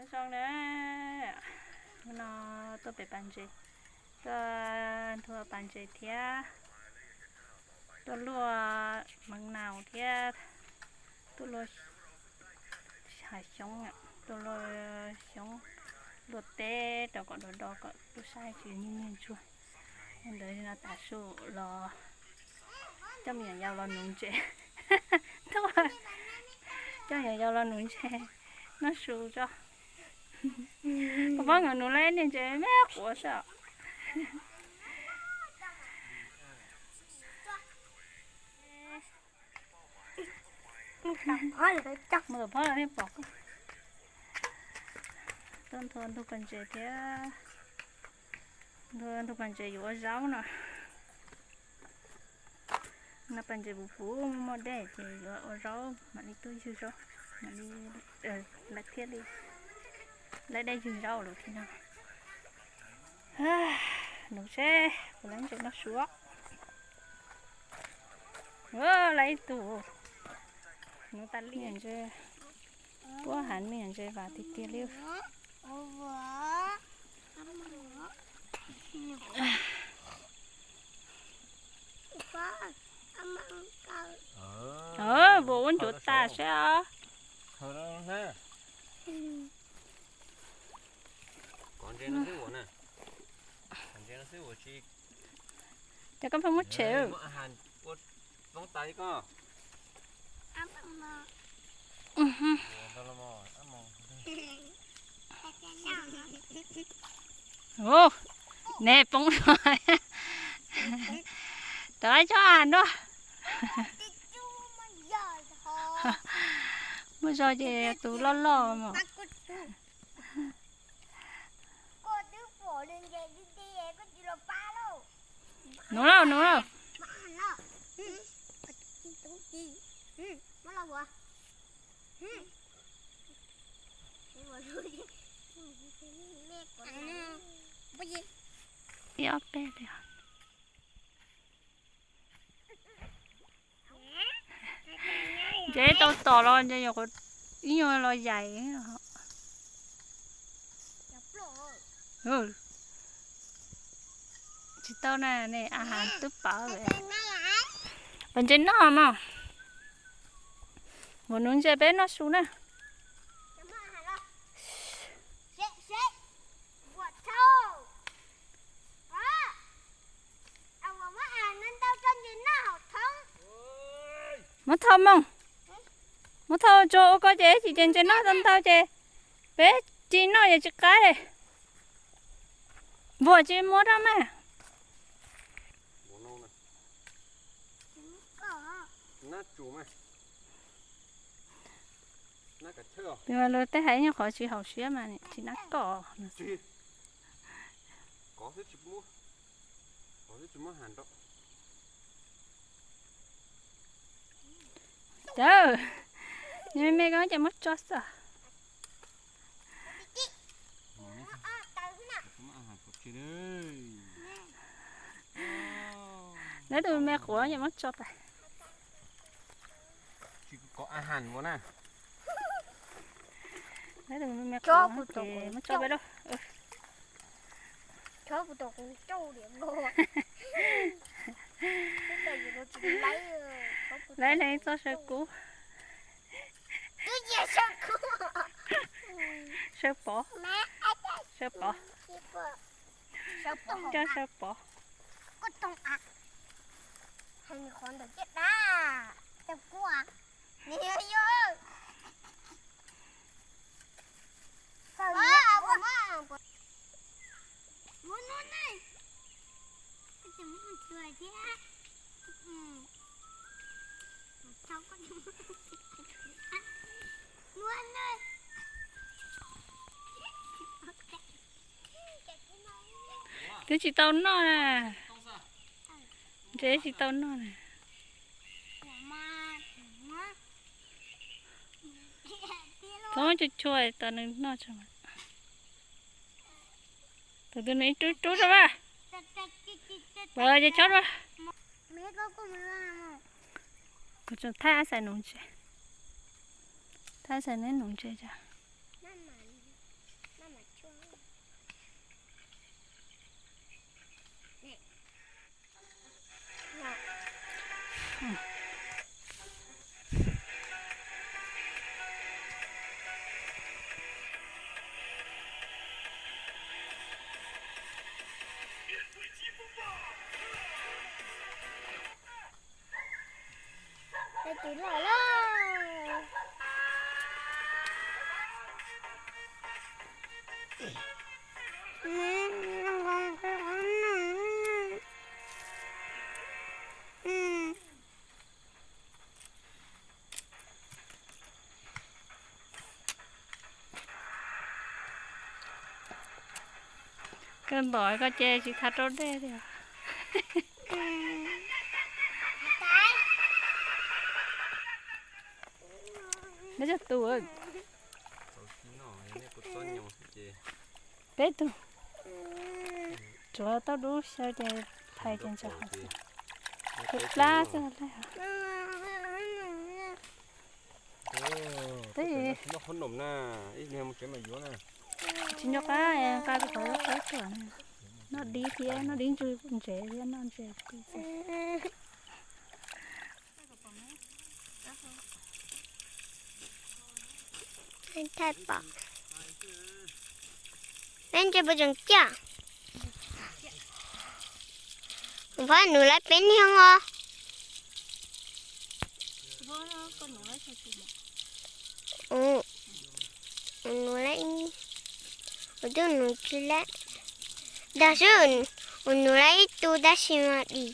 Zoo na, hnub no tuaj pem pas ntses, tuaj nthua pas ntses thiab tuaj luaj meev naus thiab tuaj luaj hav xyoob, tuaj luaj xyoob, luaj teb rau kom do do kom tub sab tsis nyiag nyiag ntsuag. Ntawd no tav su los coj me nyuam yaus los nuv ntses. Coj me nyuam yaus los nuv ntses, noj su tso. Kuv pab nkawd nuv lawm niag ntses me quav xwb. Mus tom phab thiaj pom koj. Tuaj nthua ntug pas ntses thiab, nthua ntug pas ntses yuav ua zaub no. No pas ntses puv puv muaj muaj dej ces yuav ua zaub mam li tuaj ywg zaub, mam li lawv thiaj li lawv dej ywg zaub lawm thiab no. Nuv seb puas lawv ntses noj su. Lawv ib tug nuv tas li ntses, puab hav me ntses vam tiag tiag li. Puas ua ncuav tas seb os. Ces koj pheej muab tshem. Ua, neb poob los. Rov qab coj a nrog. Muaj zog ces tus loj loj mas. Nuv lauj, nuv lauj. Ib ob peb li. Ntses tau tom los ntses nyuam qhuav ib nyuag los yaim. Tsis tau na, ne a has twb pawv. Pas ntses noj mog. Mus nuv ntses peb noj su na. Muab thau moog. Muab thau tsuag ua ko ces ib chim ces ntses noj tau ntau ces peb ris noj yog tsis qab li. Vuag tsis muab rau mas. Luag tej hais nyuag qhov tsis haum siab mas tsis nab kom. Cawv, nws me me ko ces muab tso xwb. Lawv tus me quav ces muab tso tas. Lawv tus me quav ces muab tso peb lauj. Lawv neeg txoj saw kub. Saw pov, saw pov, coj saw pov. Twb tsis tau noj na. Ntses tsis tau noj na. Txhob muab tsuag tsuag tau nws noj tso. Tus twg nws ib rub rub tso mas. Pov ces chob dua. Kuv tseem thaij ab xais nuv ntses. Thaij ab xais neb nuv ntses tso. Tus loj loj. Koj ntom koj ces tsis thav rau dej tiag. Neb cog tus. Peb tug. Tsuav tau dub xyaw ces thaiv ces ntsaws hauv xwb. Plab xwb. Tsis nco qab, nqa rau qhov qab tuam. Noj dib thiab, noj dib ntsuj ntsev thiab noj ntses tij xwb. Thaij pom. Peb ntsej puas tseem ciaj. Phob nus lawv peb niag os. Nus lawv, kuv twb nus tsis lawm. Dag xwb, kuv nus lawv ib tug tab sis mas dim.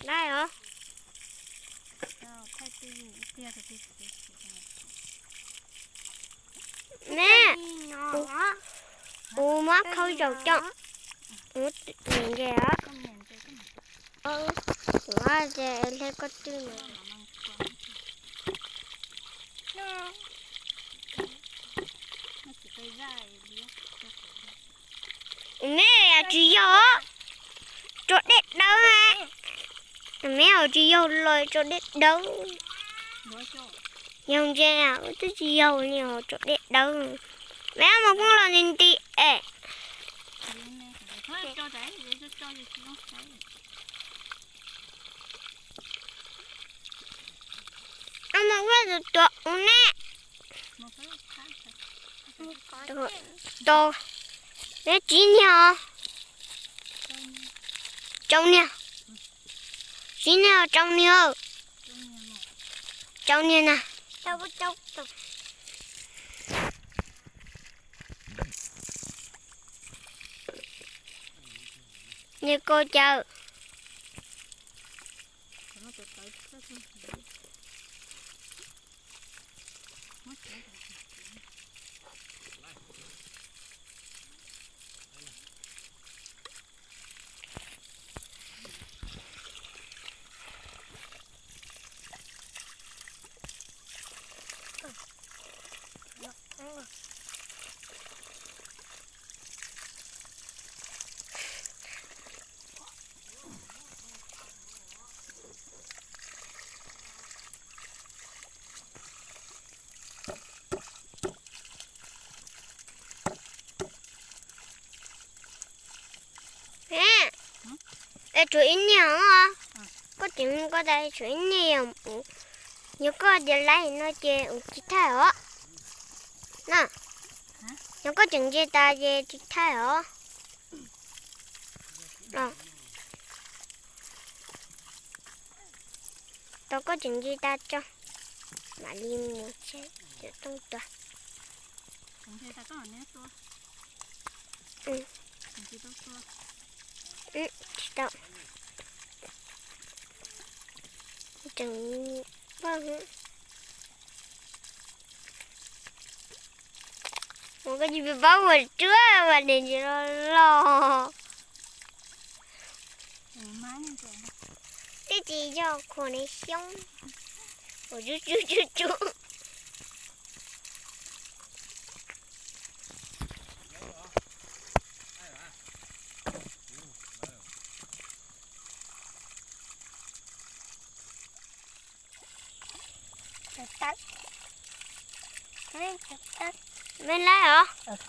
Lawm os. Me, kuv muab khau zaum coj. Kuv niam ntses os. Kuv hle koj twj no. Me, tsis yog, tso dej dawb me. Me, tsis yog los tso dej dawb. Yog ntses, twb tsis yog li, tso dej dawb. Me, mus phooj los nti nti es. Mus ua tus tuam u ne. Tau, neb tsib niag os. Tsau niag. Tsib niag, tsau niag. Tsau niag na. Niag kau caw. Es tshuav ib niag os. Koj tseem mus koj tas tshuav ib niag yog, yog koj tias laib no ces ua tsis thaij os. Na, yog koj tseem ntse tas ces tsis thaij os. Tau koj tseem ntse tas tso, mam li mus saib cov tooj tuag. Tsis tau. Tseem paj. Ua koj tsis paub ua ruaj ua neeg tsis los los. Twb tsis yog khuam ne xyoob. Ua tsuj tsuj tsuj tsuj. Me laib os.